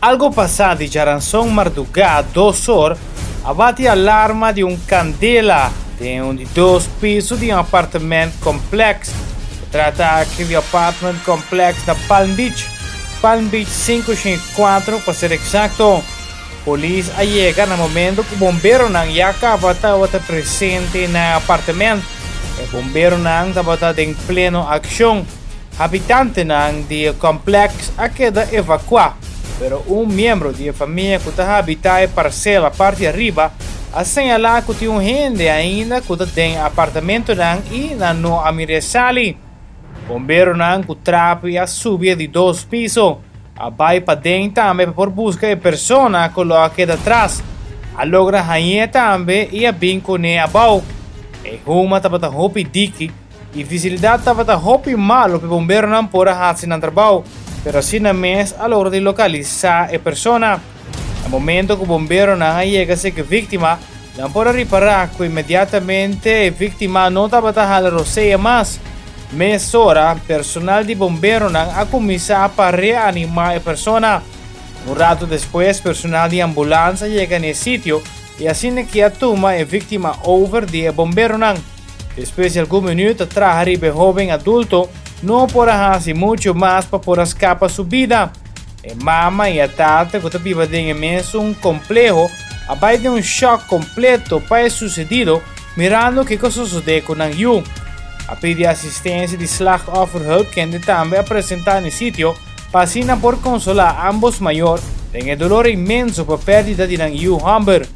Algo pasá di djaranson mardugá 2 or a bati alarma di un kandela den un di dos piso di un apartment complex. Ta trata aki di apartment complex na Palm Beach, Palm Beach 504 pa ser eksakto. Polis a yega na momento ku bomberonan ya kaba tabata presente na apartment. E bomberonan tabata den pleno akshon. Habitantenan di e complex a keda evakuá, pero un miembro di e famia ku ta habitá e parsela parti ariba a señalá ku tin un hende ainda ku ta den apartamentonan i nan no a mir'é sali. Bomberonan ku trapi a subi di dos piso, a bai paden tambe pa por buska e persona ku lo a keda atras. A logra hañ'é tambe i a bin kuné abou. E huma tabata hopi diki i visibilidat tabata hopi malu pa e bomberonan por a hasi nan trabou, pero asina mes a logra di lokalisá e persona. Na momento ku bomberonan a yega serka e víktima, nan por a ripará ku inmediatamente e víktima no tabata hala rosea mas. Mesora, personal di bomberonan a kuminsá pa reanimá e persona. Un ratu despues, personal di ambulans a yega na e sitio i asina ku a tuma e víktima over di e bomberonan. Despues di algun minüt a traha riba e hóben adulto, no por a hasi muchu mas pa por a skapa su bida. E mama i e tata ku ta biba den e mesun kompleho a bai den un shòk kompleto pa e susedido, mirando kiko a sosodé ku nan yu. A pidi asistensia di Slachtofferhulp, kende tambe a presentá na e sitio pa asina por konsolá ámbos mayor den e dolor inmenso pa pèrdida di nan yu hòmber.